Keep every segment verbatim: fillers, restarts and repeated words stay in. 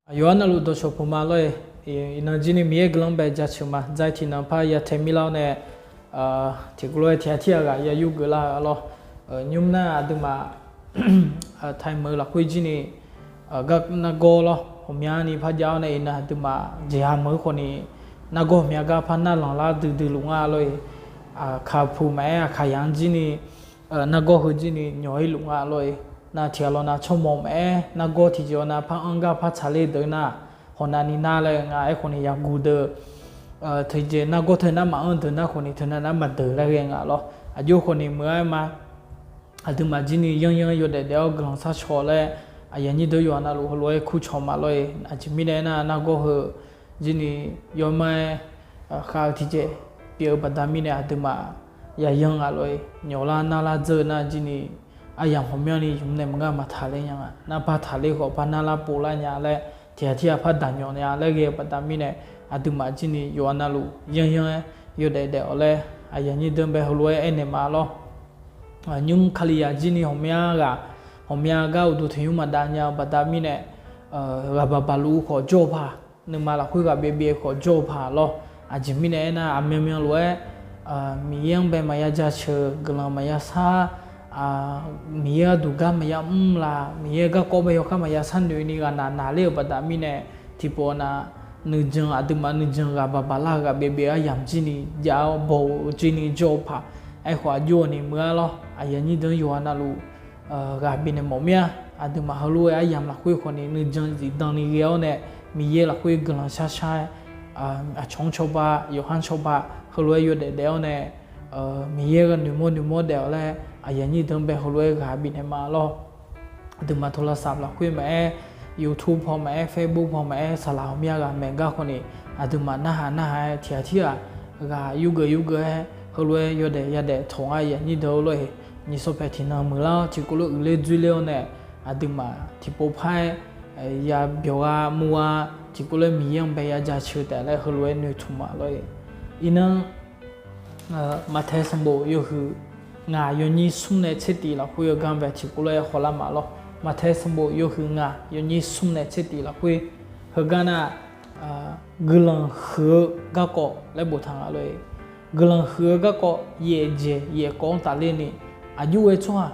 Aqyawf-anr navluf dawqcawq puq ma lor-e. Iqnan jir ni Miqyaer guiqlanq bae jaceuq ma. Dzae tiqnan par ya tae mirlar-awr nae, tiqkawv lof-aer tiq ghaq tirghaq ghaq ya yurgeuf lar-eu lor. Nymr nar aqduimaf taemeuq-eu lafkhoer jir ni, gar nargawr lor, ghawqmyani par jav-awr nae iqnan aqduimaf jeqha meuq-eu khawf ni, nargawr ghawqmya gar par narlanq lar duidui luf nga lor-e. Aqkaq puq maqaer, aqkaq yaq-anr jir ni, nargawr heu jir ni nyawq-ir luf nga lor-e. Nar tiq ghaq lawq nav tsawrmawq maqaer, nargawr tiqjeq-awr nav par anr gar par tsaqler deuq nar, hawq nav ni nar laer nga. Aerkhawf ni yaqguq deuq, tiqjeq nargawr teu nar maqanr deuq nar khawf ni teunav nar maqdeuq laer ghae nga lor. Aqjox khawf ni meuq-aer ma. Aqduimaf jir ni yanryanr yawdaef daef-awr guiqlanq sharcaw laer, aqyuif aqnyir deuq yawqha navluf heulof-aer kurcawq ma lor-e. Aqjeq mirnae aernar, nargawr heu jir ni yawmar-aer khav-eu tiqjeq pyeuf-eu baqda mirnae aqduimaf yayan nga lor-e. Nyawq lar nar lar dzeur-eu nar jir ni aryamq ghawqmyanrni ymq nae maqngeur maqtaq ler nya nga. Nar par taqler khawf par nar lar pov lar nya laer, tiq ghaq tirghaq par daqnyawq nya laer ghae-eu baqda mirnae, aqduimaf jir ni yawqha navluf yanryanr-aer yawdaef daef-awq laer, aqyuif aqnyir deuq bae heulof-aer aernaeq ma lor. Nymr Kalizaq jir ni ghawqmya ghaq, ghawqmya gar uqduq tanqnymr maqdav nya-eu baqda mirnae, ghaq baq baq luf-eu khawf jawr-eu paq, nuima lafkhoer ghaq byaev byaev-eu khawf jawr-eu paq lor. Aqjeq mirnae aernar, aqmyanmyan lof-aer Miqyaer-anr bae maqya jaceuq, guiqlanq maqya shar, Miqyaer gharduq gar maqya mr la, Miqyaer garkawv bae yawkhav maqya sharnoeq ni ghaq naq naqler-euq baqda mirnae, tiqpov nav nuijan, aqduimaf nuijan ghaq baq baq lar-eu ghaq byaev byaev-eu aryamq jir ni jav-awr baw-eu jir ni jawr-eu paq. Aerkhawf aqjox ni meuq-ar lor, aqyuif aqnyir deuq yawqha navluf ghaq bifnaeq mawf mir-a. Aqduimaf heulof-aer aryamq lafkhoer khawf ni nuijan zifdan ni ghae-awr nae, Miqyaer lafkhoer guiqlanq shar shar-aer, aqcawq-anr cawba, yawqha-anr cawba, heulof-aer yawdaef daef-awr nae, Miqyaer gha noeqmawr noeqmawr daef-awq laer, aqyuif aqnyir deuq bae heulof-aer ghaq bifnaeq ma lor. Aqduimaf โทรศัพท์ lafkhoer maqaer, YouTube paw maqaer, Facebook paw maqaer, saqlaq ghawqmya ghaq maeq gar khawf ni, aqduimaf narhaq narhaq-aer tiq ghaq tirghaq ghaq yurgeuf yurgeuf-aer heulof-aer yawdaef yadaef tawq ngar aqyuif aqnyir deuq lor-e. Nyiq sawq paeq tiqnan muiqlar-awr tiqkawv lof uiqler dzoerler-awr nae, aqduimaf tiqpov par-aer ya byawq gha mur gha, tiqkawv lof-aer Miqyaer-anr bae ya jaceuq taef laer heulof-aer noeqtmq ma lor-e. Iqnan Maqtae sanqbof yawhuiq ngaq yawnyir smr nae tser tif lafkhoer-eu gar bae tiqkawv lof-aer hawlar ma lor. Maqtae sanqbof yawhuiq ngaq yawnyir smr nae tser tif lafkhoer heugar nar, guiqlanq huiq-eu garkawv laer boftaq nga lor-e. Guiqlanq huiq-eu garkawv yaef jeq yaef kawv-anr tafler ni, aqjox ghae tsawrhaq,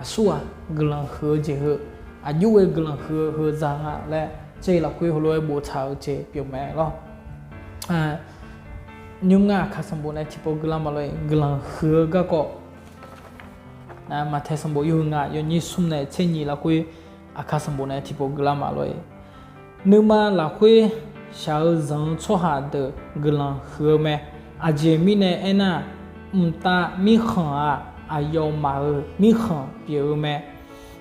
aqsurghaq guiqlanq huiq-eu jeq heu, aqjox ghae guiqlanq huiq-eu heu za nga laer, caer lafkhoer heulof-aer boftaq-eu jeq pyeuf mae lor. Nymr ngar aqkaq sanqbof nae tiqpov guiqlanq ma lor-e, guiqlanq huiq-eu garkawv. Maqtae sanqbof yawhuiq ngaq yawnyir smr nae tser nyiq lafkhoer aqkaq sanqbof nae tiqpov guiqlanq ma lor-e. Nuima lafkhoer shaq-eu zanq-eu tsawrhaq deuq guiqlanq huiq-eu mae. Aqjeq mirnae aernar, mqtav mirkhanq-aq, aqyawfmaf-euq mirkhanq pyeuf-eu mae.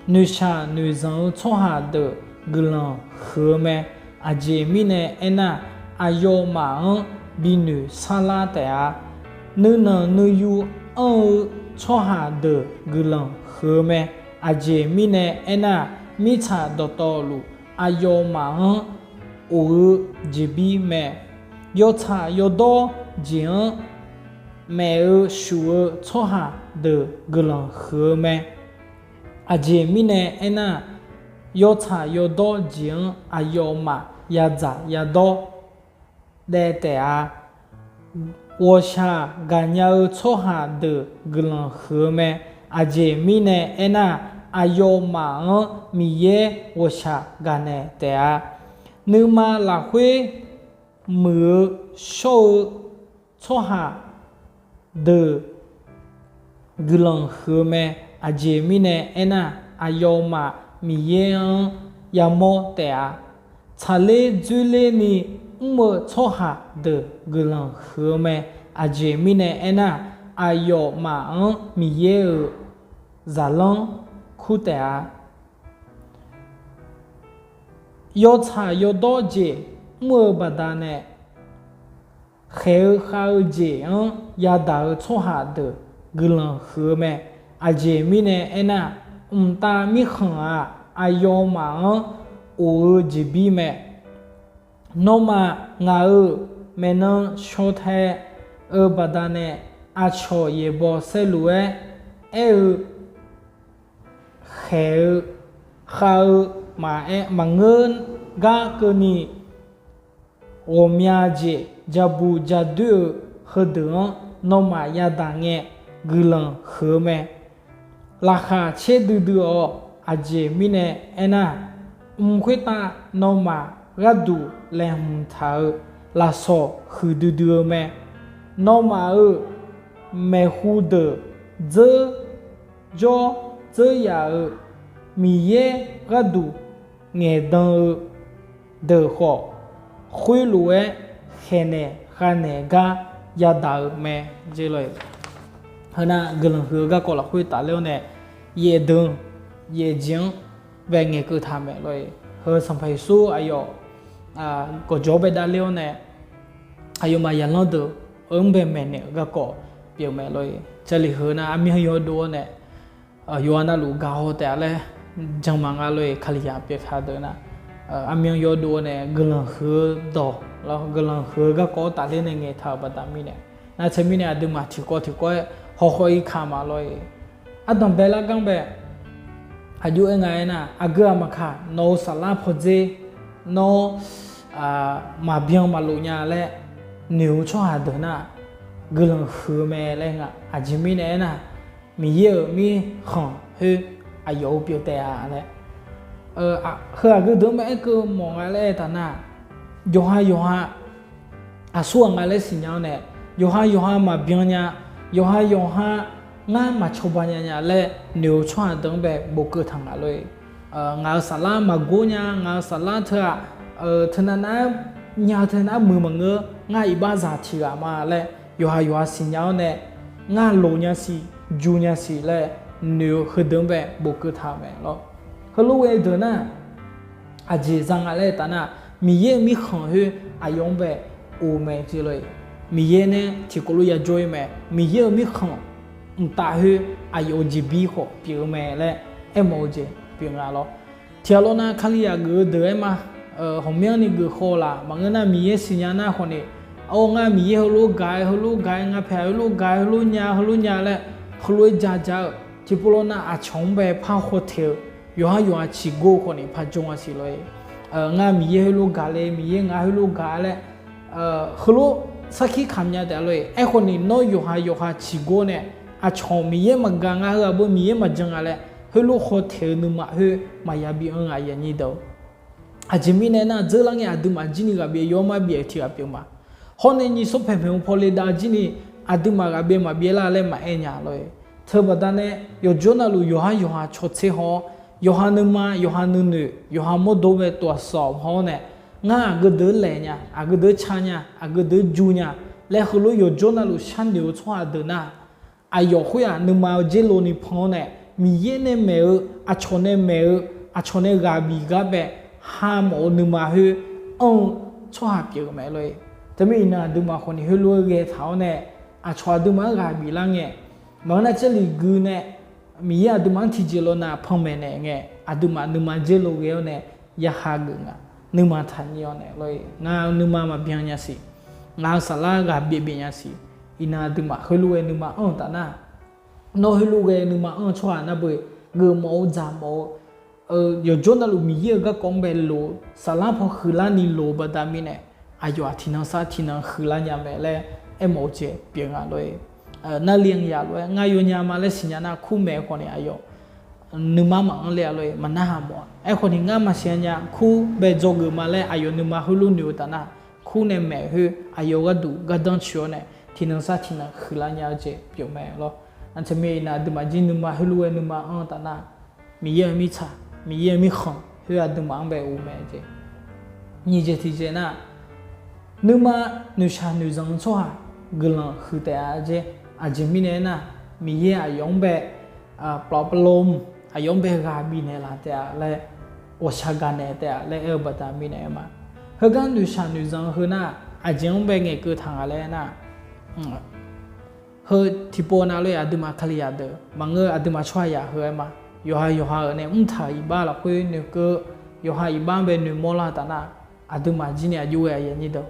Noeqshaq noeqzanq-eu tsawrhaq deuq guiqlanq huiq-eu mae. Aqjeq mirnae aernar, aqyawfmaf-anr binoeq sarlar taef-a. Nuinanq nuiyu anr-eu tsawrhaq deuq guiqlanq huiq-eu mae. Aqjeq mirnae aernar, mirtsaq dawqtawvluf aqyawfmaf-anr of-eu jeqbir mae. Yawtsaq yawdawr jeq-anr maef-eu shuf-eu tsawrhaq deuq guiqlanq huiq-eu mae. Aqjeq mirnae aernar, yawtsaq yawdawr jeq-anr aqyawfmaf yadzaq yadawr daev taef-a. Ghawqshaq gaqnya-eu tsawrhaq deuq guiqlanq huiq-eu mae. Aqjeq mirnae aernar, aqyawfmaf-anr Miqyaer ghawqshaq gaqnaeq taef-a. Nuima lafkhoer muiq-eu shawr-eu tsawrhaq deuq guiqlanq huiq-eu mae. Aqjeq mirnae aernar, aqyawfmaf Miqyaer-anr yamawr taef-a. Tsaqler dzoerler ni mr-eu tsawrhaq deuq guiqlanq huiq-eu mae. Aqjeq mirnae aernar, aqyawfmaf-anr Miqyaer-euq zaqlanr kur taef-a. Yawtsaq yawdawr jeq mr-eu baqdanae, khaeq-eu khav-eu jeq-anr yadaq-eu tsawrhaq deuq guiqlanq huiq-eu mae. Aqjeq mirnae aernar, mqtav mirkhanq-aq, aqyawfmaf-anr of-eu jeqbir mae. Nawmaf ngaq-euq maeqnan shaw tae-eu baqdanae, aqcawq yaeqbawq saerlu-aer aer-eu khaeq-eu khav-eu maqaer maqngeur gar keuvni ghawqmya jeq jabuq jadoer-eu heudeuq-anr nawmaf yadaq ngae guiqlanq huiq-eu mae. Laqkhaq caer duidui-awq. Aqjeq mirnae aernar, mq khoertav nawmaf gharduq laeqhmq taq-euq lafsawq huiqdui dui-eu mae. Nawmaf-euq maeqhu deuq dzeur jawr dzeur yaf-euq Miqyaer gharduq ngaeqdan-eu deuq khawf, khoerlof-aer khaeqnaeq khavnaeq gar yadaq-euq mae. Heu nar guiqlanq huiq-eu garkawv lafkhoer tafler-awr nae, yaef deuq yaef jeq-anr bae ngaeqkeuv taq mae lor-e. Heu Sanqpaq Yeqsur aqyawf gawqjawq bae davler-awr nae, aqyawfmaf yaqlanr deuq-anr bae maeqnaeq-eu garkawv pyeuf mae lor-e. Jarlif heu nar armyanr yawdov-awr nae, yawqha navluf gaq haw taef-a laer jan ma nga lor-e. Kalizaq pyeuf taq deuq nar, armyanr yawdov-awr nae guiqlanq huiq-eu dawq lawr, guiqlanq huiq-eu garkawv-anr tafler nae ngaeqtaq-euq baqda mirnae, nar teumirnae aqduimaf tiqkawv tiqkawv-aer hawkhaw-ir ka ma lor-e. Ardanq bae lar ganr bae, aqjox-aer nga aernar, aqgeu aqmaqkaq nawq-euq saflar pawdzer, nawr maqbyan maqlof nya laer noeq-eu tsawrhaq deuq nar, guiqlanq huiq-eu mae laer nga. Aqjeq mirnae aernar, Miqyaer-euq mirkhanq khoer aqyawf-eu pyeuf taef-a laer, heu aqgeu deuq-anr bae aerkeuv mawf nga laer aertaq nar, yawqha yawqha aqsurghaq nga laer siqnya-awr nae, yawqha yawqha maqbyan nya, yawqha yawqha ngar maqcawba nya nya laer noeq-eu tsawrhaq deuq-anr bae bofkeuv taq nga lor-e. Ngaq-euq saflar maqgor nya, ngaq-euq saflar teu-aq, teunav nav nya-eu teunav muiq maqngeur, ngar iqbaxzaq tiq ghaq ma laer yawqha yawqha siqnya-awr nae, ngar loq nya siq, ju nya siq laer noeq-eu heudeuq-anr bae bofkeuv taq-euq mae lawr. Heulof ghae deuq nar, aqjeq za nga laer taf nar, Miqyaer-euq mirkhanq khoer aqyawf-anr bae of mae jeq lor-e. Miqyaer nae tiqkawv lof yajawr-ir mae. Miqyaer-euq mirkhanq mqtav khoer aqyawf-euq jeqbir khawf pyeuf-eu mae laer aermawf-eu jeq pyeuf nga lawr. Tiqghaq lawr nar, Kalizaq geuf-eu deuq-aer ma, ghawqmyanrni geuf khawf laf maqngeur nar, Miqyaer siqnya nar khawf ni, or ngar Miqyaer heulof gaq-aer heulof gaq-aer, ngar paeq heulof gaq-aer heulof nya heulof nya laer heulof-aer ja ja-eu, tiqpov lawr nar aqcawq-anr bae par haw taeq-eu, yawqha yawqha ciqgor khawf ni par jawr nga siq lor-e. Ngar Miqyaer heulof gaq le, Miqyaer ngar heulof gaq laer heulof sarkir kamq nya taef-a lor-e. Aerkhawf ni nawr yawqha yawqha ciqgor nae, aqcawq Miqyaer maqgaq nga, heu aqbeu Miqyaer maqjan nga laer heulof haw taeq-eu nuima khoer maqya bi anr nga, aqyuif aqnyir deuq. Aqjeq mirnae nar, dzeur lar ngae aqduimaf jir ni ghaq byaef yawr mar byaef tiq ghaq pyeuf ma. Hawr nae nyiq sawr paeq maeq-eu paw le dav jir ni aqduimaf ghaq byaef maqbyaef lar laer maqaer nya lor-e. Teubaqda nae yawqjawr navluf yawqha yawqha cawtser haw-awr, yawqha nuima yawqha nuinoeq yawqha mawrdo bae tawfsawq haw-awr nae, ngar aqgeu deuq laeq nya, aqgeu deuq ca nya, aqgeu deuq ju nya laer heulof yawqjawr navluf sharnoeq-eu tsawrhaq deuq nar, aqyawf khoer-aq nuima-eu dzer lo ni pan-awr nae, Miqyaer nae maeq-eu, aqcawq nae maeq-eu, aqcawq nae ghaq bif gar bae ha mawf-eu nuima khoer anr-eu tsawrhaq pyeuf-eu mae lor-e. Teumirnae iqnan aqduimaf khawf ni heulof-aer ghae taq-awr nae, aqcawq aqduimaf-anr ghaq bif lar ngae, maqngeur nar Jarlif gui nae Miqyaer aqduimaf-anr tiqjeq lawnav panmaeq naeq ngae, aqduimaf nuima dzer lo ghae-awr nae yaha geuf nga. Nuima taqnyir-awr nae lor-e, ngaq-euq nuima maqbyan nya siq, ngaq-euq saflar ghaq byaef byaef nya siq. Iqnan aqduimaf heulof-aer nuima anr-eu taf nar, nawr heulof ghae nuima anr-eu tsawrhaq nar beu, geufmawf-eu dzaqmawf-eu, yawqjawr navluf Miqyaer-euq garkawv-anr bae loq-eu, saflar paw huiqlar ni loq-eu baqda mirnae, aqyawf-aq tiqnan sar tiqnan huiqlar nya mae laer aermawf-eu jeq pyeuf nga lor-e. Narli-anr yaf lof-aer ngar yawnya ma laer siqnya nar, kur maeq-eu khawf ni aqyawf nuima maqanr le-a lor-e, maqnarhaq mawf-a. Aerkhawf ni ngar maqsiq nya, kur bae dzawgeuf ma laer aqyawf nuima heulof noeq-eu taf nar, kur nae maeq khoer aqyawf gharduq gardanr coeq-awr nae tiqnan sar tiqnan huiqlar nya-eu jeq pyeuf mae lor. Aqjeq mirnae iqnan aqduimaf jir nuima heulof-aer nuima anr-eu taf nar, Miqyaer-euq mirtsaq, Miqyaer-euq mirkhanq khoer aqduimaf-anr bae of mae jeq. Nyiq jeq tiqjeq nar, nuima noeqshaq noeqzanq-eu tsawrhaq guiqlanq huiq taef-a jeq. Aqjeq mirnae aernar, Miqyaer aqyawf-anr bae plavplavlov, aqyawf-anr bae ghaq bifnaeq laf taef-a laer, ghawqshaq gaqnaeq taef-a laer aer-eu baqda mirnae aer ma. Heugar noeqshaq noeqzanq-eu heu nar, aqjeq-anr bae ngaeqkeuv taq nga laer aernar, heu tiqpov nav lor-e, aqduimaf Kalizaq deuq maqngeur, aqduimaf tsawrhaqzaq heu aer ma. Yawqha yawqha-euq nae mrtaq-euq iqbax lafkhoer noeqkeuv, yawqha iqbax-anr bae noeqmawr lar taf nar, aqduimaf jir ni aqjox ghae aqyuif aqnyir deuq,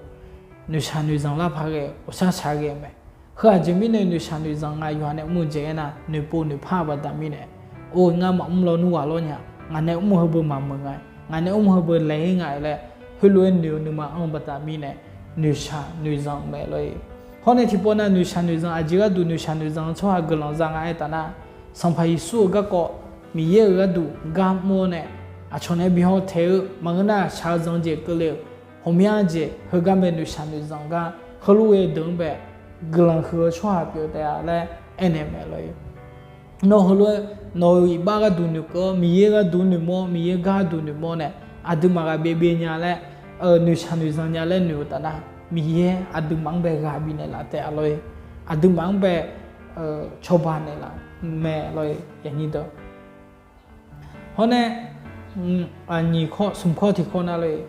noeqshaq noeqzanq lar paq ghae, ghawqshaq shaq ghae mae. Heu aqjeq mirnae noeqshaq noeqzanq nga yawqha nae mr-eu jeq aernar, noeqpov noeqpar-eu baqda mirnae, or ngar maqmr lawnmr ghaq lawr nya, ngaq nae mr-eu heubeu maqmeuq nga. ngaq nae mr heu beu laeq-ir nga-euq laer, heulof-aer noeq-eu nuima anr-eu baqda mirnae, noeqshaq noeqzanq mae lor-ir. Hawr nae tiqpov nav noeqshaq noeqzanq aqjeq gharduq noeqshaq noeqzanq-eu tsawrhaq guiqlanq za nga aertaq nar, Sanqpaq Yeqsur-euq garkawv Miqyaer-euq gharduq gar mr-awr nae, aqcawq nae bi haw taeq-eu maqngeur nar shaq-eu zanq jeq keuvle-euq ghawqmya jeq heugar mae noeqshaq noeqzanq gar heulof-aer deuq-anr bae guiqlanq huiq-eu tsawrhaq pyeuf taef-a laer aernaeq mae lor-ir. Nawr heulof-aer nawq-euq iqbax gharduq noeqkeuv-awr, Miqyaer gharduq noeqmawr, Miqyaer gar gharduq noeqmawr nae, aqduimaf ghaq byaev byaev nya laer, noeqshaq noeqzanq nya laer noeq-eu taf nar, Miqyaer aqduimaf-anr bae ghaq bifnaeq laf taef-a lor-ir. Aqduimaf-anr bae cawba naeqlaf mae lor-ir. Hawr nae, nyiq kawr smq kawr tiq kawr nar lor-ir,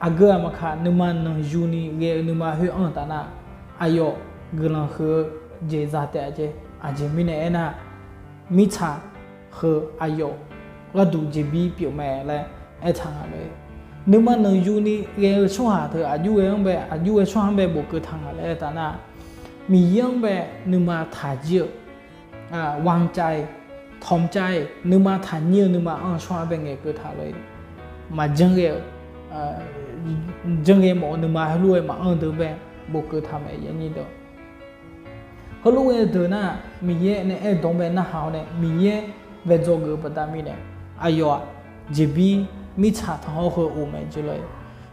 aqgeu aqmaqkaq nuima nanqyuni ghae-eu nuima khoer anr-eu taf nar, aqyawf guiqlanq huiq-eu jeq za taef-a jeq. Aqjeq mirnae aernar, mirtsaq heu aqyawf gharduq jeqbir pyeuf mae laer aertaq nga lor-ir. Nuima nanqyuni ghae-eu tsawrhaq teu aqjox ghae-anr bae, aqjox ghae tsawrhaq-anr bae bofkeuv taq nga laer aertaq nar, Miqyaer-anr bae nuima taqjir-eu วางใจ, ถ่อมใจ, nuima taqnyir-eu nuima anr-eu tsawrhaq-anr bae ngaeqkeuv taq lor-ir. Maqjanr ghae-eu, janr ghae mawf-eu nuima heulof-aer maqanr-eu deuq bae bofkeuv taq mae. Heulof-aer deuq nar, Miqyaer nae aerdawq-anr bae narhaq-awr nae Miqyaer bae dzawgeuf-eu baqda mirnae, aqyawf-aq jeqbir mirtsaq tanqkhawr heu of mae jeq lor-ir.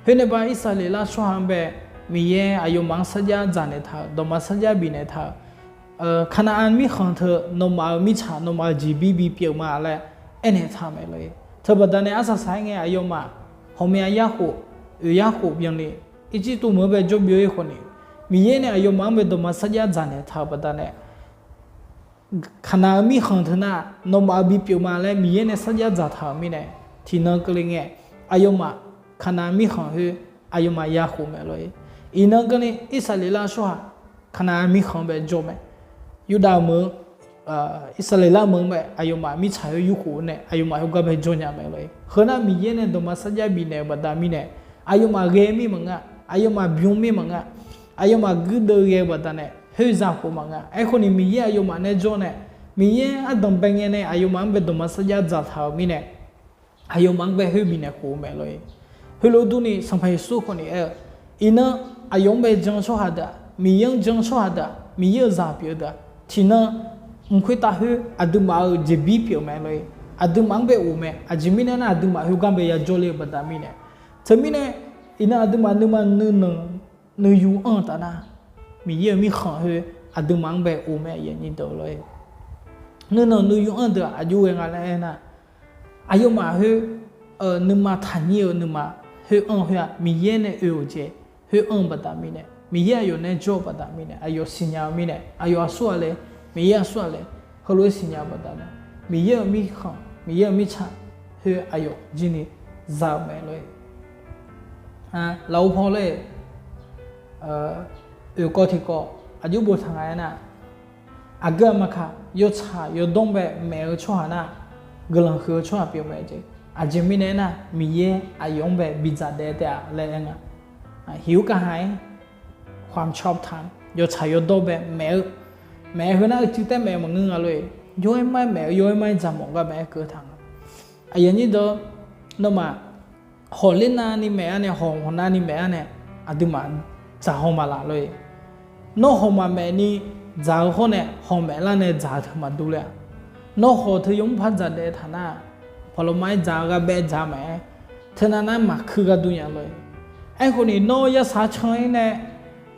Khoer nae ba Irsaqleqlav tsawrhaq-anr bae Miqyaer aqyawfmaf-anr sarjax dzaqnaeq taq-euq, dawqma sarjax bifnaeq taq-euq, Kaqnaqan mirkhanq teu nawmaf-euq mirtsaq nawmaf-euq jeqbir bipyeuf ma laer aernaeq taq mae lor-ir. Teubaqda nae arsaq saq-aer ngae aqyawfmaf hawqmya yarkhof, oeq yarkhof byanni, Irjirtuv meuq-anr bae jawr byov-ir khawf ni, Miqyaer nae aqyawfmaf-anr bae dawqma sarjax dzaqnaeq taq-euq baqda nae, Kaqnaq-eu mirkhanq teu nar nawmaf-euq bipyeuf ma laer Miqyaer nae sarjax dzaqtaq-euq mirnae, tiqnan keuvle ngae, aqyawfmaf Kaqnaq mirkhanq khoer aqyawfmaf yakhof mae lor-ir. Iqnan keuvni Irsaqleqlav tsawrhaq Kaqnaq mirkhanq bae jawr mae. Yurdav meuq-eu Irsaqleqlav meuq-anr bae aqyawfmaf mirtsaq khoer yurkhof nae aqyawfmaf khoergar bae jawr nya mae lor-ir. Heu nar Miqyaer nae dawqma sarjax bifnaeq-eu baqda mirnae, aqyawfmaf ghae mir maqngeur-a, aqyawfmaf bymr mir maqngeur-a, aqyawfmaf guirdeuv ghae-eu baqda nae khoer zakhof maqngeur-a. Aerkhawf ni Miqyaer aqyawfmaf nae jawr nae, Miqyaer ardanq bae ngae nae aqyawfmaf-anr bae dawqma sarjax dzaqtaq-euq mirnae, aqyawfmaf-anr bae khoer bifnaeq khof-eu mae lor-ir. Heulof durni Sanqpaq Yeqsur khawf ni aer-eu, iqnan aqyawf-anr bae jan-eu tsawrhaq deuq-aq, Miqyaer-anr jan-eu tsawrhaq deuq-aq, Miqyaer-euq zaq pyeuf-eu deuq-aq, tiqnan mq khoertav khoer aqduimaf-euq jeqbir pyeuf mae lor-ir. Aqduimaf-anr bae of mae. Aqjeq mirnae nar aqduimaf khoergar bae yajawr le-eu baqda mirnae. Teumirnae, iqnan aqduimaf nuima nuinanq nuiyu anr-eu taf nar, Miqyaer-euq mirkhanq khoer aqduimaf-anr bae of mae lor-ir. Nuinanq nuiyu anr deuq-aq aqjox ghae nga laer aernar, aqyawfmaf khoer nuima taqnyir-eu nuima khoer anr khoer-aq, Miqyaer nae oe-euq jeq khoer anr-eu baqda mirnae, Miqyaer aqyawf nae jawr-eu baqda mirnae, aqyawf siqnya-eu mirnae, aqyawf aqsur ghaq le, Miqyaer aqsur ghaq le, heulof-aer siqnya-eu baqda nae, Miqyaer-euq mirkhanq, Miqyaer-euq mirtsaq khoer aqyawf jirni za-eu mae lor-ir. Lafov paw lor-ir, oeq kawv tiq kawv aqjox boftaq nga aernar, aqgeu aqmaqkaq yawtsaq yawdawr bae maef-eu tsawrhaq nar, guiqlanq huiq-eu tsawrhaq pyeuf mae jeq. Aqjeq mirnae aernar, Miqyaer aqyawf-anr bae bidzaq daef taef-a laer aer nga. Hiq-ur kavhaq-ir, ความชอบธรรม yawtsaq yawdawr bae maef-eu, maef-eu heu nar uicuiv taer maef maqngeur nga lor-ir. Yaw-aer mar-aer maef-eu, yaw-aer mar-aer dzaqmawf gar maqaer keuv taq nga. Aqyuif aqnyir deuq, nawmaf hawq ler navni maef-ar nae, hawq hawq navni maef-ar nae, aqduimaf dzaq haw maqlaq lor-ir. Nawr hawq maqmaef ni dzaq-eu hawr nae hawq maef lar nae dzaq-eu teu maqdur ler-a. Nawr hawq teu yawmr par dzaq daef taq nar, paqlawma-aer dzaq-eu gharbaev dzaq maqaer, teunav nar maqkuir gharduq nya lor-ir. Aerkhawf ni nawr yarsaq can-ir nae,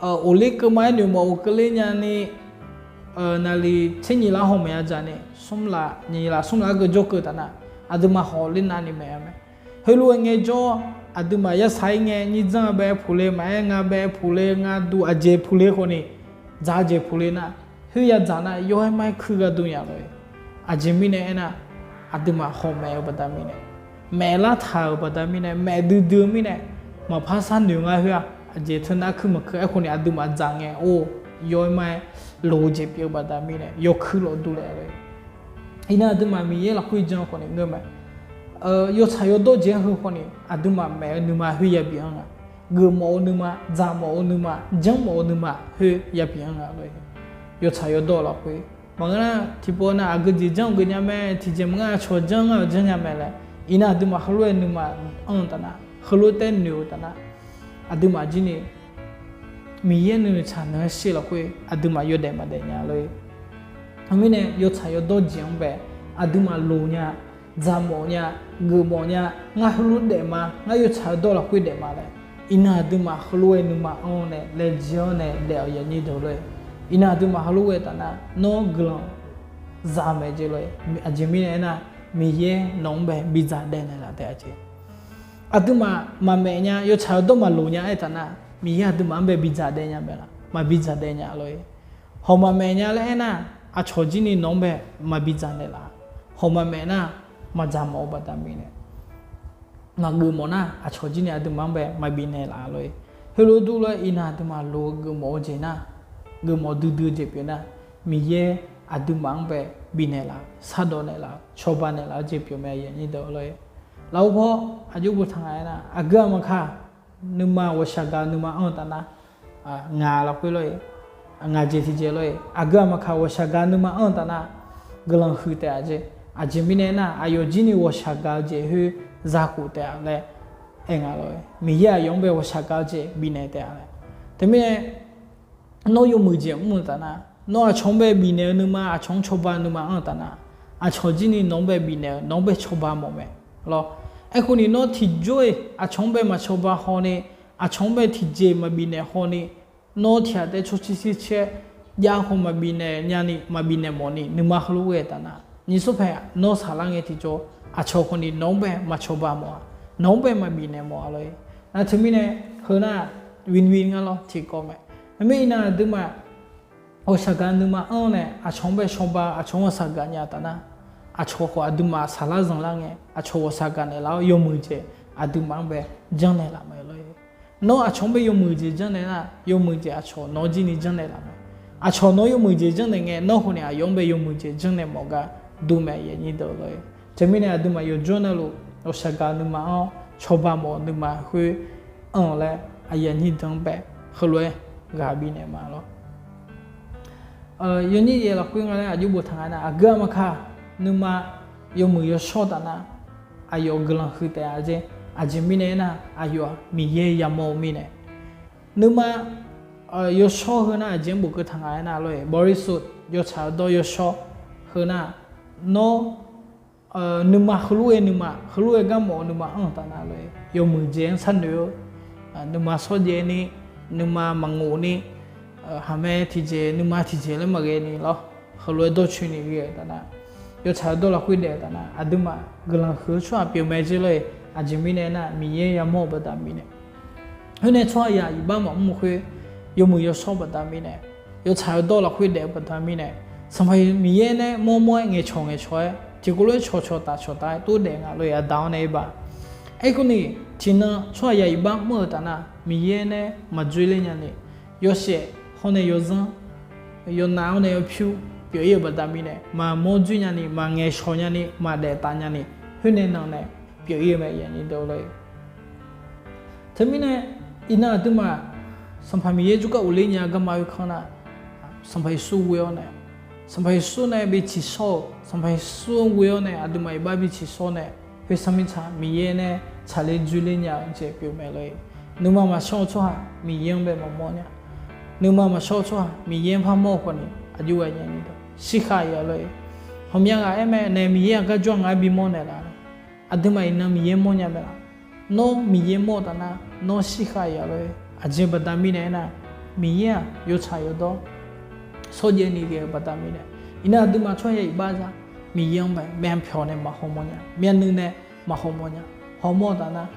ghofler keuvma-aer noeqmawf-eu keuvler nyani, naqliq tser nyiq lar hawq maqya dzaq ni, smr laf nyiq laf smr laf-aer geu jawr keuv taf nar, aqduimaf hawq ler navni maef-a mae. Heulof-aer ngaejawr, aqduimaf yarsaq-ir ngae, nyir dzanr-a bae puq le, maqaer nga bae puq le, nga duq aqjeq puq le khawf ni, dzaq-eu jeq puq le nar, khoer yadzaq nar yaw-aer mar-aer kuir gharduq nya lor-ir. Aqjeq mirnae aernar, aqduimaf hawq maef-eu baqda mirnae, maef lar taq-euq baqda mirnae, maef duidui-eu mirnae, maqpar sharnoeq nga khoer-aq, aqjeq teunav kuir maqkuir. Aerkhawf ni aqduimaf dzaq ngae or, yaw-aer mar-aer loq-eu jeq pyeuf-eu baqda mirnae yawkuir lawfdur laef lor-ir. Iqnan aqduimaf Miqyaer lafkhoer jan khawf ni ngeur mae. Yawtsaq yawdawr jeq-anr heu khawf ni aqduimaf maef-eu nuima khoer yabi anr nga. Geufmawf-eu nuima, dzaqmawf-eu nuima, janrmawf-eu nuima khoer yabi anr nga lor-ir. Yawtsaq yawdawr lafkhoer maqngeur nar, tiqpov nav aqgeu jeq janr-eu geunya mae, tiqjeq maqngeur aqcawq janr ngar-euq janrnya mae laer, Iqnan aqduimaf heulof-aer nuima anr-eu taf nar, heulof-aer taer noeq-eu taf nar, aqduimaf jir ni Miqyaer nuinoeq tsaq naeq-aer shir lafkhoer aqduimaf yawdaef maqdaef nya lor-ir. Teumirnae yawtsaq yawdawr jeq-anr bae aqduimaf loq nya, dzaqmawf nya, geufmawf nya, ngar heulof daef ma, ngar yawtsaq yawdawr lafkhoer daef ma laer, iqnan aqduimaf heulof-aer nuima anr nae laejae-awr nae daef-awq aqyuif aqnyir deuq lor-ir. Iqnan aqduimaf heulof-aer taf nar, nawr guiqlanq za-eu mae jeq lor-ir. Aqjeq mirnae aernar, Miqyaer nawq-anr bae bidzaq daev naeqlaf taef-a jeq. Aqduimaf maqmaef nya, yawtsaq yawdawr maqloq nya aer taf nar, Miqyaer aqduimaf-anr bae bidzaq daev nya mae laf? Maqbi dzaq daev nya lor-ir. Hawq maqmaef nya laer aernar, aqcawq jir ni nawq-anr bae maqbi dzaq naeqlaf. Hawq maqmaef nar, maqdzaq mawf-eu baqda mirnae, maqgeuf mawf nar, aqcawq jir ni aqduimaf-anr bae maqbi naeqlaf lor-ir. Heulof-aer durlof-aer iqnan aqduimaf loq-eu geufmawf-eu jeq nar, geufmawf duidui-eu jeq pyeuf nar, Miqyaer aqduimaf-anr bae bifnaeq laf, shardawq naeqlaf, cawba naeqlaf-eu jeq pyeuf mae aqyuif aqnyir deuq lor-ir. Lafkhoer paw aqjox boftaq nga aernar, aqgeu aqmaqka nuima ghawqshaq gaq-eu nuima anr-eu taf nar, ngaq lafkhoer lor-ir, ngaq jeq tiqjeq lor-ir, aqgeu aqmaqka ghawqshaq gaq-eu nuima anr-eu taf nar, guiqlanq huiq taef-a jeq. Aqjeq mirnae aernar, aqyawf jir ni ghawqshaq gaq-eu jeq khoer zakhof taef-a laer aer nga lor-ir. Miqyaer aqyawf-anr bae ghawqshaq gaq-eu jeq bifnaeq taef-a laer. Teumirnae nawr yawmuiq jeq mr-eu taf nar, nawr aqcawq-anr bae bifnaeq-eu nuima, aqcawq-anr cawba-eu nuima anr-eu taf nar, aqcawq jir ni nawq-anr bae bifnaeq-eu, nawq-anr bae cawba mawf mae lor. Aerkhawf ni nawr tiqjawr-iq aqcawq-anr bae maqcawba haw ni, aqcawq-anr bae tiqjeq maqbifnaeq haw ni, nawr tiqghaq taef tsawrcir shircaer jav khawf maqbifnaeq nyani, maqbifnaeq mawf ni nuima heulof-aer taf nar, nyiq sawr paeq nawr saqlar ngae tiqjawr, aqcawq khawf ni nawq-anr bae maqcawba mawf-a, nawq-anr bae maqbifnaeq mawf-a lor-ir. Nar teumirnae heu nar win-win nga lor tiqkawv mae. Aqmir iqnan aqduimaf ghawqshaq gaq nuima anr nae aqcawq-anr bae cawba, aqcawq-anr ghawqshaq gaq nya taf nar, aqcawq khawf aqduimaf saqlar zanqlar ngae, aqcawq ghawqshaq gaq naeqlaf-awr yawmuiq jeq aqduimaf-anr bae janrnaeq laf mae lor-ir. Nawr aqcawq-anr bae yawmuiq jeq janrnaeq nar, yawmuiq jeq aqcawq nawr jir ni janrnaeq laf mae. Aqcawq nawr yawmuiq jeq janrnaeq ngae, nawr khawf ni aqyawf-anr bae yawmuiq jeq janrnaeq mawf gar dur mae aqyuif aqnyir deuq lor-ir. Teumirnae aqduimaf yawqjawr navluf ghawqshaq gaq nuima-anr cawba mawf-eu nuima khoer anr-eu laer aqyuif aqnyir deuq-anr bae heulof-aer ghaq bifnaeq ma lor. Yawnyir yaeq lafkhoer nga laer aqjox boftaq nga nar, aqgeu aqmaqka nuima yawmuiq yawshawr taf nar, aqyawf guiqlanq huiq taef-a jeq. Aqjeq mirnae aernar, aqyawf-aq Miqyaer yamawr-eu mirnae, nuima yawshawr heu nar aqjeq-anr bofkeuv taq nga aernar lor-ir, บริสุทธิ์ yawtsaq-eu dawr yawshawr heu nar, nawr nuima heulof-aer nuima, heulof-aer garmawf-eu nuima anr-eu taf nar lor-ir, yawmuiq jeq-anr sharnoeq-eu, nuima shawrjaev ni, nuima maqngof ni, haqmae tiqjeq nuima tiqjeq laer maqghae ni lor, heulof-aer dawrcoeni ghae-eu taf nar, yawtsaq-eu dawr lafkhoer daef-eu taf nar, aqduimaf guiqlanq huiq-eu tsawrhaq pyeuf mae jeq lor-ir. Aqjeq mirnae aernar, Miqyaer yamawr-eu baqda mirnae, khoer nae tsawrhaqzaq iqbax maqmr-eu khoer, yawmuiq yawshawr baqda mirnae, yawtsaq-eu dawr lafkhoer daef-eu baqda mirnae, Sanqpaq Miqyaer nae mawrmawr-aer ngaeqcawq ngaeqcawq-aer tiqkawv lof-aer cawqcawq taf cawqtaf-aer tov daef nga lor-ir, aqda-awr nae aer ba. Aerkhawf ni, tiqnan tsawrhaqzaq iqbax mr-eu taf nar, Miqyaer nae maqdzoerler nyani, yawshaef hawr nae yawzanr, yawnav-awr nae yawpyur pyeuf-ir-eu baqda mirnae, maqmawr dzoer nyani, maqngaeq shawq nyani, maqdaef taf nyani, khoer nae nan nae pyeuf-ir-eu mae aqyuif aqnyir deuq lor-ir. Teumirnae, iqnan aqduimaf Sanqpaq Miqyaer jawrgar ghofler nya garma khoerkanr nar, Sanqpaq Yeqsur ghoe-awr nae, Sanqpaq Yeqsur nae bi tsiqshawr-euq, Sanqpaq Yeqsur ghoe-awr nae aqduimaf iqbax bi tsiqshawr nae, khoer sanr mirtsaq Miqyaer nae tsaqler dzoerler nya-eu jeq pyeuf mae lor-ir. Nuima maqshawr-eu tsawrhaq Miqyaer-anr bae maqmawr nya. Nuima maqshawr-eu tsawrhaq Miqyaer-anr par mawr-eu khawf ni aqjox ghaq nya ni dawq shirkhav-ir-a lor-ir. Hawqmya ghaq aer mae nae, Miqyaer-aq garjawr ngar-aer bimawr naeqlaf-a. Aqduimaf iqnan Miqyaer mawrnya mae laf? Nawr Miqyaer mawr-eu taf nar, nawr shirkhav-ir-a lor-ir. Aqjeq baqda mirnae aernar, Miqyaer-aq yawtsaq yawdawr shawrjaev ni ghae-eu baqda mirnae, iqnan aqduimaf tsawrhaqzaq iqbax zaq Miqyaer-anr bae myavpyawq nae maqhaw mawr nya, myavnuiv nae maqhaw mawr nya. Hawmawr-eu taf nar,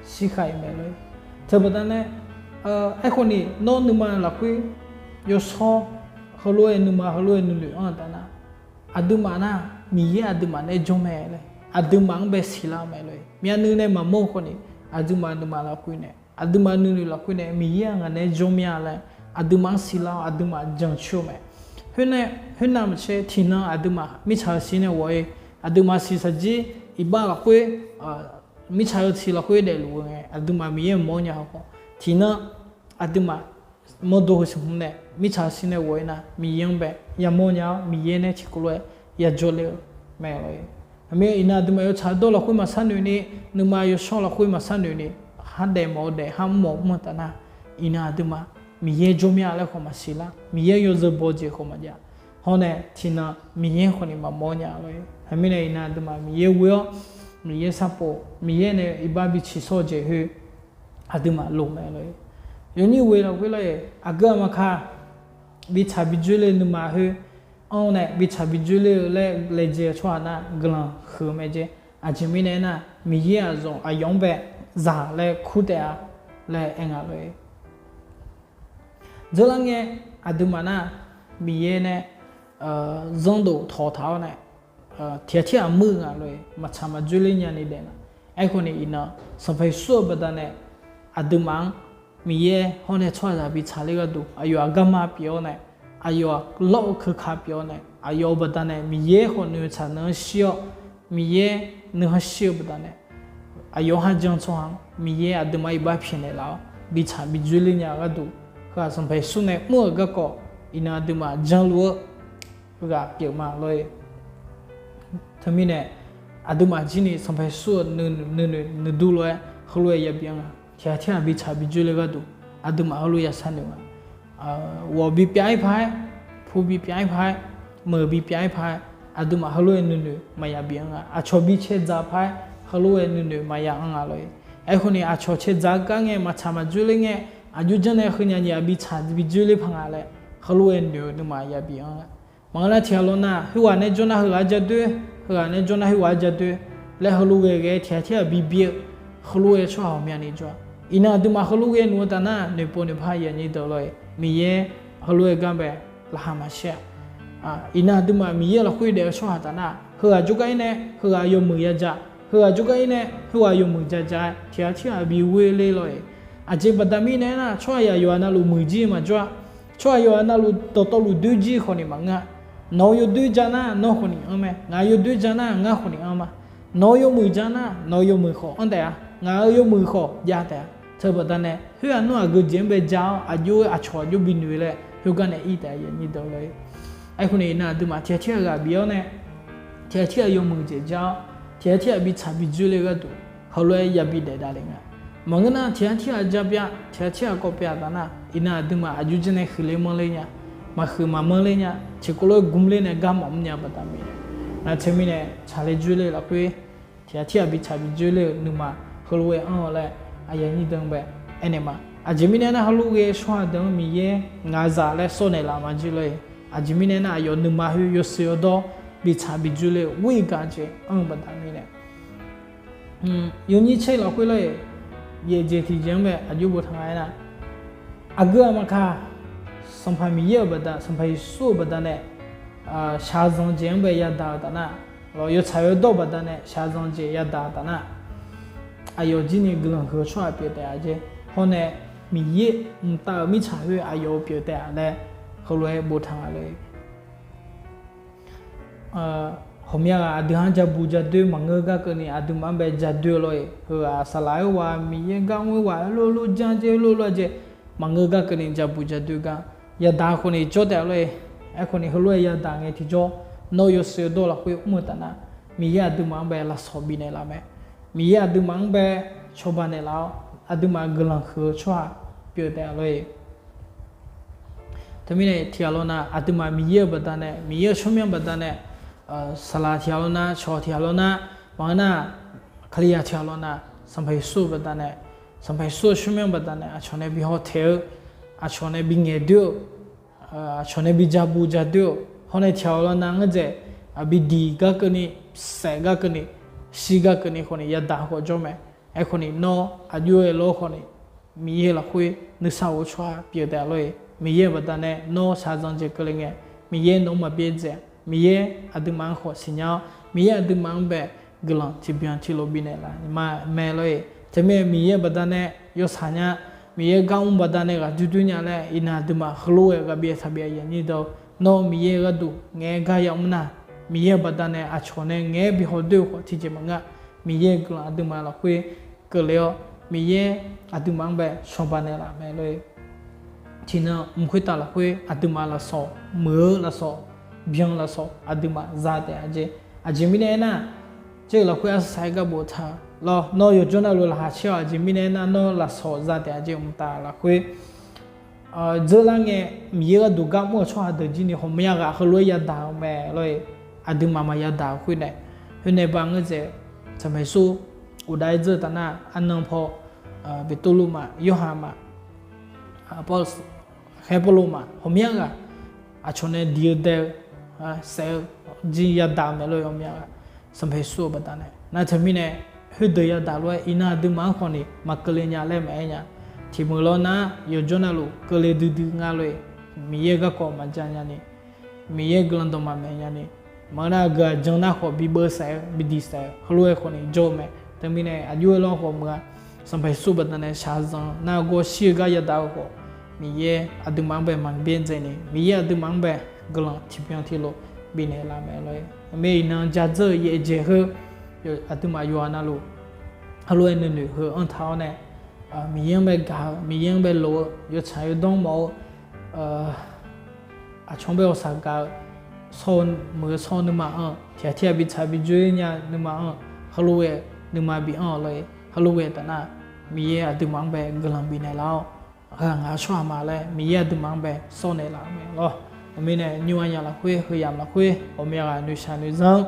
shirkhav-ir mae lor-ir. Teubaqda nae, aerkhawf ni nawr nuima lafkhoer yawshawr heulof-aer nuima heulof-aer nuinoeq anr-eu taf nar, aqduimaf nar, Miqyaer aqduimaf nae jawr mae laer, aqduimaf-anr bae siqlar-eu mae lor-ir. Myavnuiv nae maqmawr-eu khawf ni, aqduimaf nuima lafkhoer nae, aqduimaf nuinoeq lafkhoer nae Miqyaer-aq ngaq nae jawr mya laer, aqduimaf-anr siqlar-awr aqduimaf jancoer-eu mae. Khoernav, khoernav maqtser tiqnan aqduimaf mirtsaq-eu shir nae ghawf-ir, aqduimaf shiqshaq jir iqbax lafkhoer, mirtsaq-eu tiq lafkhoer daefluf-eu ngae, aqduimaf Miqyaer maqmawr nya-eu khawf, tiqnan aqduimaf mawrdo heu siqhmr nae mirtsaq-eu shir nae ghawf-ir nar, Miqyaer-anr bae yamawr nya-awr Miqyaer nae tiqkawv lof-aer yajawr ler-eu mae lor-ir. Aqmir iqnan aqduimaf yawtsaq dawr lafkhoer maqsharnoeq ni, nuima yawshawr lafkhoer maqsharnoeq ni, khardaef mawf-eu daef kharmr mawf mr-eu taf nar, iqnan aqduimaf Miqyaer jawr mya laer khawf maqsiq lar, Miqyaer yawzeu baw jeq khawf maqjav. Hawr nae tiqnan Miqyaer khawf ni maqmawr nya lor-ir. Aqmirnae iqnan aqduimaf Miqyaer ghoe-awr, Miqyaer sharpov, Miqyaer nae iqbax bi tsiqshawr-eu jeq khoer aqduimaf loq mae lor-ir. Yawnyir ghoe lafkhoer lor-ir, aqgeu aqma ka bi tsaq bi dzoerler-eu nuima khoer anr nae bi tsaq bi dzoerler-eu laer laejae-eu tsawrhaq nar guiqlanq huiq-eu mae jeq. Aqjeq mirnae aernar, Miqyaer aqzawq aqyawf-anr bae zaq laer kur taef-a laer aer nga lor-ir. Dzeurlar ngae, aqduimaf nar Miqyaer nae zanrdov tawqtaq-awr nae tiqghaq tirghaq muir-eu nga lor-ir, maqtsaq maqdzoerler nyani daef nga. Aerkhawf ni iqnan Sanqpaq Yeqsur-euq baqdanae aqduimaf-anr Miqyaer hawr nae tsawrhaqzaq bi tsaqler gharduq aqyawf-aq garma pyeuf-awr nae, aqyawf-aq lawr-eu keuka pyeuf-awr nae, aqyawf-euq baqdanae Miqyaer khawf noeqtsaq nui-anr shir-awr, Miqyaer nuikhanr shir-eu baqdanae aqyawf-anr kharjan tsawrhaq-anr Miqyaer aqduimaf iqbax pyaeqnaeq laf-awr bi tsaq bi dzoerler nya-eu gharduq, heu-aq Sanqpaq Yeqsur nae mr-euq garkawv iqnan aqduimaf janluf-eu ghaq pyeuf ma lor-ir. Teumirnae aqduimaf jir ni Sanqpaq Yeqsur-euq nuinoeq nuidur lof-aer heulof-aer yabi anr nga. Tiqghaq tirghaq bi tsaq bi dzoerler gharduq aqduimaf heulof-aer yasharnoeq nga. Ghawq bipyav-ir paq-aer, pu bipyav-ir paq-aer, meuq bipyav-ir paq-aer, aqduimaf heulof-aer nuinoeq maqya bi anr nga. Aqcawq bi caedzaq paq-aer heulof-aer nuinoeq maqya anr nga lor-ir. Aerkhawf ni aqcawq caedzaq gar ngae maqtsaq maqdzoerler ngae, aqjox janr nae heunyaf nyaf bi tsaq bi dzoerler paq nga laer heulof-aer noeq-eu nuima yabi anr nga. Maqngeur nar tiqghaq lawr nar heughaq nae jawr nar heughaq-anr ja doer, heughaq nae jawr nar heughaq-anr ja doer laer heulof ghae ghae tiqghaq tirghaq bi bi-eu heulof-aer tsawrhaq ghawqmyani jawr-a. Iqnan aqduimaf heulof ghae noeq-eu taf nar noeqpov noeqpar yanyir deuq lor-ir, Miqyaer heulof-aer gar bae laqkhaq maqshir-a. Iqnan aqduimaf Miqyaer lafkhoer daef-eu tsawrhaq taf nar heughaq jawrgar ir nae heughaq yawmuiq ya ja, heughaq jawrgar ir nae heughaq yawmuiq ja ja-aer tiqghaq tirghaq bi ghoer ler lor-ir. Aqjeq baqda mirnae aernar, tsawrhaq yawqha navluf muiqjir maqjawr-a. Tsawrhaq yawqha navluf dawqtawvluf doer jir khawf ni maqngeur-a. Nawq-eu yawdoer ja nar nawr khawf ni anr mae, ngaq-euq yawdoer ja nar ngar khawf ni anr ma. Nawq-eu yawmuiq ja nar nawq-eu yawmuiq khawf anr taef-a, ngaq-euq yawmuiq khawf jav taef-a. Teu baqdanae khoer-aq nawr aqgeujeq-anr bae ja-awr aqjox-aer aqcawq aqjox bi noeq laer khoergar nae ir taef-a yanyir deuq lor-ir. Aerkhawf ni iqnan aqduimaf tiqghaq tirghaq ghaq bif-awr nae tiqghaq tirghaq yawmuiq jeq ja-awr tiqghaq tirghaq bi tsaq bi dzoerler gharduq heulof-aer yabi daef davle nga. Maqngeur nar tiqghaq tirghaq ja pyav tiqghaq tirghaq kawv pyav taf nar iqnan aqduimaf aqjox janr nae huiqler manrler nya, maqhuiq maqmanrler nya, tiqkawv lof-aer gmrler nae gar mawf mrnya baqda mirnae, nar teumirnae tsaqler dzoerler lafkhoer tiqghaq tirghaq bi tsaq bi dzoerler-euq nuima heulof-aer anr-eu laer aqyuif aqnyir deuq-anr bae aernaeq ma. Aqjeq mirnae aernar heulof ghae-eu tsawrhaq deuq-anr Miqyaer ngaq zaq laer sawr naeqlaf maqjir lor-ir. Aqjeq mirnae aernar aqyawf nuima khoer yawshuif yawdawr bi tsaq bi dzoerler-eu ghoer-eu gar jeq anr-eu baqda mirnae yawnyir tser lafkhoer lor-ir. Yaeq jeq tiqjeq-anr bae aqjox boftaq nga aernar, aqgeu aqma ka Sanqpaq Miqyaer-euq baqda Sanqpaq Yeqsur-euq baqdanae shaqzanq jeq-anr bae yadaq-eu taf nar, lawq yawtsaq yawdawr-eu baqdanae shaqzanq jeq yadaq-eu taf nar, aqyawf jir ni guiqlanq huiq-eu tsawrhaq pyeuf taef-a jeq. Hawr nae Miqyaer mqtav-euq mirtsaq khoer aqyawf-eu pyeuf taef-a laer heulof-aer boftaq nga lor-ir. Ghawqmya ghaq aqdui-anr ja buq ja doer maqngeur gar keuvni aqduimaf-anr bae ja doer-eu lor-ir. Heughaq saqlaq-aer ghaq Miqyaer gar mr-aer ghaq-aer lof lof jan jeq lof lof-a jeq maqngeur gar keuvni ja buq ja doer gar yadaq khawf ni jawr taef-a lor-ir. Aerkhawf ni heulof-aer yadaq ngae tiqjawr nawr yawshuif yawdawr lafkhoer mr-eu taf nar, Miqyaer aqduimaf-anr bae lafsawq bifnaeq laf mae. Miqyaer aqduimaf-anr bae cawba naeqlaf-awr aqduimaf guiqlanq huiq-eu tsawrhaq pyeuf taef-a lor-ir. Teumirnae tiqghaq lawr nar aqduimaf Miqyaer-euq baqdanae Miqyaer-euq tsawrmyanr baqdanae saqlaq tiqghaq lawr nar cawq tiqghaq lawr nar maqngeur nar Kalizaq tiqghaq lawr nar Sanqpaq Yeqsur-euq baqdanae Sanqpaq Yeqsur-euq tsawrmyanr baqdanae aqcawq nae bi hawtaeq-eu aqcawq nae bi ngaeqdoer-eu aqcawq nae bi ja buq ja doer-eu hawr nae tiqghaq lawr nar ngar dzaeq bi diq gar keuvni saef gar keuvni shir gar keuvni khawf ni yadaq khawf jawr mae. Aerkhawf ni nawr aqjox-aer lawr khawf ni Miqyaer lafkhoer nuisar of-eu tsawrhaq pyeuf taef-a lor-ir. Miqyaer-euq baqdanae nawr shaqzanq jeq keuvle ngae Miqyaer nawq-anr maqbyaerdzae. Miqyaer aqduimaf-anr khawf siqnya-awr Miqyaer aqduimaf-anr bae guiqlanq tiqbyan tiqlof bifnaeq laf ma mae lor-ir. Teumirnae Miqyaer-euq baqdanae yawshaq nya, Miqyaer gar mr baqdanae ghaq doer doer nya laer iqnan aqduimaf heulof-aer ghaq byaev taq byaev yanyir dawr nawr Miqyaer gharduq ngaeq-aer gar yamr nar, Miqyaer-euq baqdanae aqcawq nae ngaeq-aer bi hawdoer-eu khawf tiqjeq maqngeur. Miqyaer-euq guiqlanq aqduimaf lafkhoer keuvle-awr Miqyaer aqduimaf-anr bae cawba naeqlaf mae lor-ir. Tiqnan mq khoertav lafkhoer aqduimaf lafsawq muiq-eu lafsawq byan lafsawq aqduimaf za taef-a jeq. Aqjeq mirnae aernar Tser-euq lafkhoer arsaq-aer gar boftaq-eu lawr. Nawr yawqjawr navluf laqkhaq caer-awq. Aqjeq mirnae aernar, nawr lafsawq zataf-eu aqjeq mqtav lafkhoer dzeur lar ngae, Miqyaer gharduq gar mr-euq tsawrhaq deuq jir ni ghawqmya ghaq heulof-aer yadaq-eu mae lor-e. Aqduimaf maqyadaq-eu khoer nae, khoer nae ba ngeur dzaeq-eu, Sanqpaq Yeqsur ghofdav-aer dzeur-eu taf nar, arnan paw, Beqtuvluv ma, Yorhaq ma, khaer Pawrluv ma, ghawqmya ghaq aqcawq nae diq-eu dae-eu, saef-eu jir yadaq-eu mae lor-e. Ghawqmya ghaq Sanqpaq Yeqsur-euq baqdanae. Nar teumirnae, khoerdeuq yadaq lof-aer iqnan aqduimaf-anr khawf ni maqkeuvle nya laer maqaer nya. Tiq meuq lawr nar, yawqjawr navluf keuvle duidui nga lor-e. Miqyaer garkawv maqja nyani, Miqyaer guiqlanq dawqma maeq nyani, maqngeur nar aqgeu aqjan nar khawf bibeuv saef-eu, bidiq saef-eu, heulof-aer khawf ni jawr-eu mae. Teumirnae aqjox-aer lawr khawf meuq-a, Sanqpaq Yeqsur baqdanae shaqzanq nargawr shir-eu gar yadaq-eu khawf, Miqyaer aqduimaf-anr bae maqbyaer dzaeqni, Miqyaer aqduimaf-anr bae guiqlanq tiqbyan tiqlof bifnaeq laf mae lor-e. Aqmir iqnan jadzeur-eu yaeqjaeq heu, aqduimaf yawqha navluf heulof-aer nuinoeq heu anr taq-awr nae, Miqyaer-anr bae gaq-eu, Miqyaer-anr bae lof-eu, yawtsaq yawdawr mawf-eu, aqcawq-anr bae ghawqshaq gaq-eu, sawr-eu muiq-eu sawr-eu nuima-anr, tiqghaq tirghaq bitsaq bijoer nya nuima-anr, heulof-aer nuima bi anr-awq lor-e. Heulof-aer taf nar, Miqyaer aqduimaf-anr bae guiqlanq bifnaeq laf-awr, ghaq ngaq-eu tsawrhaq ma laer Miqyaer aqduimaf-anr bae sawr naeq laf-eu mae lor. Aqmirnae nymr-a nya lafkhoer, heu yamq lafkhoer, ghawqmya ghaq noeqshaq noeqzanq-anr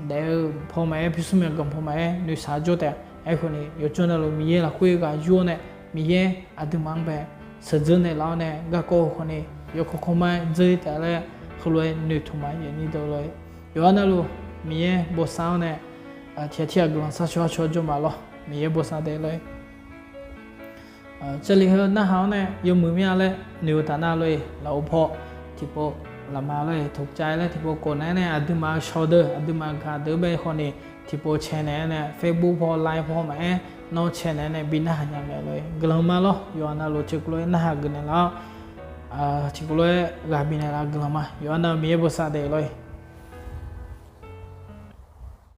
daef-eu paw maqaer, pyurshuir myawqganq paw maqaer, noeqshaq jawr taef. Aerkhawf ni yawqjawr navluf Miqyaer lafkhoer ghaq yur-awr nae, Miqyaer aqduimaf-anr bae sheuqdzeur naeq laf-awr nae, garkawv khawf ni yawkawr kawrmar dzeur taef laer, heulof-aer noeqtmq ma yaeq nyir deuq lor-e. Yawqha navluf Miqyaer bosav-awr nae, tiqghaq tirghaq guiqlanq sharcaw-awr caw jawr ma lor. Miqyaer bosav daef lor-e. Jarlif heu narhaq-awr nae yawmuiq mir-a laer noeq-eu taf nar lor-e, lafov paw tiqpov, lafma lor-e, ถูกใจ laer tiqpov khof naeq-aer nae aqduimaf-eu shaw deuq, aqduimaf gaq deuq-anr bae khawf ni tiqpov cae naeq-aer nae Facebook paw, Line paw maqaer, nawr cae naeq-aer nae bi narhaq nya mae lor-e. Guiqlanq ma lor. Yawqha navluf tiqkawv lof-aer narhaq geuf naeq laf-awr, tiqkawv lof-aer ghaq bifnaeq laf guiqlanq ma. Yawqha navluf Miqyaer bosav daef lor-e.